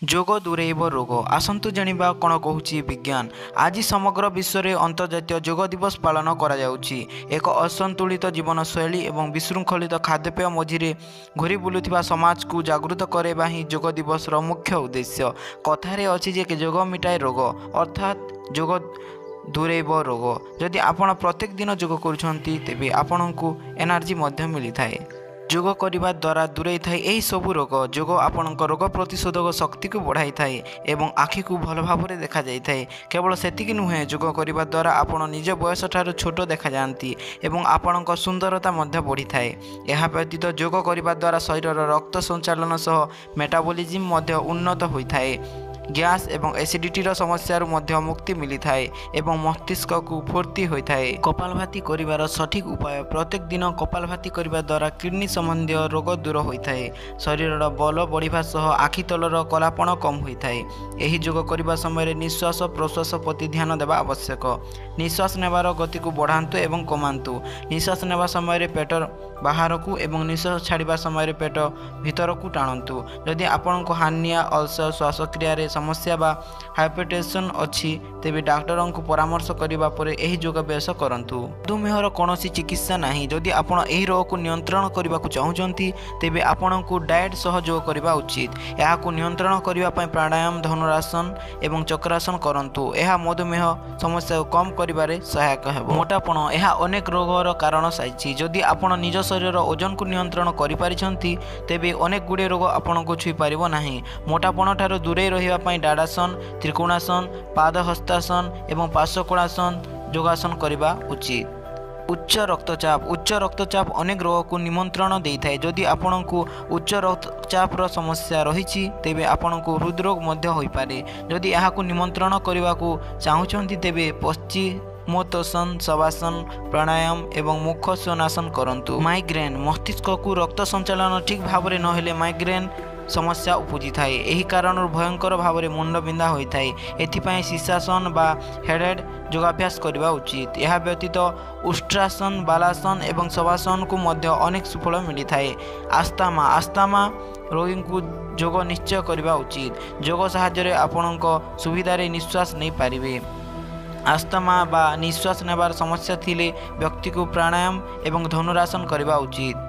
ଯୋଗ ଦୂରେଇବ ରୋଗ। ଆସନ୍ତୁ ଜାଣିବା କ'ଣ କହୁଛି ବିଜ୍ଞାନ। ଆଜି ସମଗ୍ର ବିଶ୍ୱରେ ଅନ୍ତର୍ଜାତୀୟ ଯୋଗ ଦିବସ ପାଳନ କରାଯାଉଛି। ଏକ ଅସନ୍ତୁଳିତ ଜୀବନଶୈଳୀ ଏବଂ ବିଶୃଙ୍ଖଳିତ ଖାଦ୍ୟପେୟ ମଝିରେ ଘୁରି ବୁଲୁଥିବା ସମାଜକୁ ଜାଗୃତ କରାଇବା ହିଁ ଯୋଗ ଦିବସର ମୁଖ୍ୟ ଉଦ୍ଦେଶ୍ୟ। କଥାରେ ଅଛି ଯେ ଯୋଗ ମିଟାଏ ରୋଗ, ଅର୍ଥାତ୍ ଯୋଗ ଦୂରେଇବ ରୋଗ। ଯଦି ଆପଣ ପ୍ରତ୍ୟେକ ଦିନ ଯୋଗ କରୁଛନ୍ତି ତେବେ ଆପଣଙ୍କୁ ଏନର୍ଜି ମଧ୍ୟ ମିଳିଥାଏ। ଯୋଗ କରିବା ଦ୍ୱାରା ଦୂରେଇଥାଏ ଏହିସବୁ ରୋଗ। ଯୋଗ ଆପଣଙ୍କ ରୋଗ ପ୍ରତିଶୋଧକ ଶକ୍ତିକୁ ବଢ଼ାଇଥାଏ ଏବଂ ଆଖିକୁ ଭଲ ଭାବରେ ଦେଖାଯାଇଥାଏ। କେବଳ ସେତିକି ନୁହେଁ, ଯୋଗ କରିବା ଦ୍ୱାରା ଆପଣ ନିଜ ବୟସଠାରୁ ଛୋଟ ଦେଖାଯାଆନ୍ତି ଏବଂ ଆପଣଙ୍କ ସୁନ୍ଦରତା ମଧ୍ୟ ବଢ଼ିଥାଏ। ଏହା ବ୍ୟତୀତ ଯୋଗ କରିବା ଦ୍ୱାରା ଶରୀରର ରକ୍ତ ସଞ୍ଚାଳନ ସହ ମେଟାବଲିଜିମ୍ ମଧ୍ୟ ଉନ୍ନତ ହୋଇଥାଏ। ଗ୍ୟାସ୍ ଏବଂ ଏସିଡ଼ିଟିର ସମସ୍ୟାରୁ ମଧ୍ୟ ମୁକ୍ତି ମିଳିଥାଏ ଏବଂ ମସ୍ତିଷ୍କକୁ ଫୁର୍ତ୍ତି ହୋଇଥାଏ। କପାଳଭାତି କରିବାର ସଠିକ୍ ଉପାୟ। ପ୍ରତ୍ୟେକ ଦିନ କପାଳଭାତି କରିବା ଦ୍ୱାରା କିଡ଼ନୀ ସମ୍ବନ୍ଧୀୟ ରୋଗ ଦୂର ହୋଇଥାଏ। ଶରୀରର ବଲ ବଢ଼ିବା ସହ ଆଖି ତଳର କଳାପଣ କମ୍ ହୋଇଥାଏ। ଏହି ଯୋଗ କରିବା ସମୟରେ ନିଶ୍ୱାସ ପ୍ରଶ୍ୱାସ ପ୍ରତି ଧ୍ୟାନ ଦେବା ଆବଶ୍ୟକ। ନିଶ୍ୱାସ ନେବାର ଗତିକୁ ବଢ଼ାନ୍ତୁ ଏବଂ କମାନ୍ତୁ। ନିଶ୍ୱାସ ନେବା ସମୟରେ ପେଟ ବାହାରକୁ ଏବଂ ନିଶ୍ୱାସ ଛାଡ଼ିବା ସମୟରେ ପେଟ ଭିତରକୁ ଟାଣନ୍ତୁ। ଯଦି ଆପଣଙ୍କୁ ହାର୍ନିଆ, ଅଲସର, ଶ୍ୱାସକ୍ରିୟାରେ ସମସ୍ୟା ବା ହାଇପରଟେନସନ୍ ଅଛି ତେବେ ଡାକ୍ତରଙ୍କୁ ପରାମର୍ଶ କରିବା ପରେ ଏହି ଯୋଗାଭ୍ୟାସ କରନ୍ତୁ। ମଧୁମେହର କୌଣସି ଚିକିତ୍ସା ନାହିଁ। ଯଦି ଆପଣ ଏହି ରୋଗକୁ ନିୟନ୍ତ୍ରଣ କରିବାକୁ ଚାହୁଁଛନ୍ତି ତେବେ ଆପଣଙ୍କୁ ଡାଏଟ୍ ସହ ଯୋଗ କରିବା ଉଚିତ। ଏହାକୁ ନିୟନ୍ତ୍ରଣ କରିବା ପାଇଁ ପ୍ରାଣାୟାମ, ଧନୁରାସନ ଏବଂ ଚକ୍ରାସନ କରନ୍ତୁ। ଏହା ମଧୁମେହ ସମସ୍ୟାକୁ କମ୍ କରିବାରେ ସହାୟକ ହେବ। ମୋଟାପଣ ଏହା ଅନେକ ରୋଗର କାରଣ ସାଜିଛି। ଯଦି ଆପଣ ନିଜ ଶରୀରର ଓଜନକୁ ନିୟନ୍ତ୍ରଣ କରିପାରିଛନ୍ତି ତେବେ ଅନେକ ଗୁଡ଼ିଏ ରୋଗ ଆପଣଙ୍କୁ ଛୁଇଁ ପାରିବ ନାହିଁ। ମୋଟାପଣ ଠାରୁ ଦୂରେଇ ରହିବା ପାଇଁ ଡାଡ଼ାସନ, ତ୍ରିକୋଣାସନ, ପାଦହସ୍ତାସନ ଏବଂ ପାର୍ଶ୍ୱକୋଣାସନ ଯୋଗାସନ କରିବା ଉଚିତ। ଉଚ୍ଚ ରକ୍ତଚାପ। ଉଚ୍ଚ ରକ୍ତଚାପ ଅନେକ ରୋଗକୁ ନିମନ୍ତ୍ରଣ ଦେଇଥାଏ। ଯଦି ଆପଣଙ୍କୁ ଉଚ୍ଚ ରକ୍ତଚାପର ସମସ୍ୟା ରହିଛି ତେବେ ଆପଣଙ୍କୁ ହୃଦରୋଗ ମଧ୍ୟ ହୋଇପାରେ। ଯଦି ଏହାକୁ ନିମନ୍ତ୍ରଣ କରିବାକୁ ଚାହୁଁଛନ୍ତି ତେବେ ପଶ୍ଚିମୋତ୍ତସନ, ଶବାସନ, ପ୍ରାଣାୟାମ ଏବଂ ମୁଖ ସ୍ୱନାସନ କରନ୍ତୁ। ମାଇଗ୍ରେନ୍। ମସ୍ତିଷ୍କକୁ ରକ୍ତ ସଞ୍ଚାଳନ ଠିକ୍ ଭାବରେ ନହେଲେ ମାଇଗ୍ରେନ୍ ସମସ୍ୟା ଉପୁଜିଥାଏ। ଏହି କାରଣରୁ ଭୟଙ୍କର ଭାବରେ ମୁଣ୍ଡବିନ୍ଧା ହୋଇଥାଏ। ଏଥିପାଇଁ ଶୀର୍ଷାସନ ବା ହେଡ଼େଡ଼ ଯୋଗାଭ୍ୟାସ କରିବା ଉଚିତ। ଏହା ବ୍ୟତୀତ ଉଷ୍ଟ୍ରାସନ, ବାଲାସନ ଏବଂ ଶବାସନକୁ ମଧ୍ୟ ଅନେକ ସୁଫଳ ମିଳିଥାଏ। ଆସ୍ଥାମା। ଆସ୍ଥାମା ରୋଗୀଙ୍କୁ ଯୋଗ ନିଶ୍ଚୟ କରିବା ଉଚିତ। ଯୋଗ ସାହାଯ୍ୟରେ ଆପଣଙ୍କ ସୁବିଧାରେ ନିଶ୍ୱାସ ନେଇପାରିବେ। ଆସ୍ଥାମା ବା ନିଶ୍ୱାସ ନେବାର ସମସ୍ୟା ଥିଲେ ବ୍ୟକ୍ତିକୁ ପ୍ରାଣାୟାମ ଏବଂ ଧନୁରାସନ କରିବା ଉଚିତ।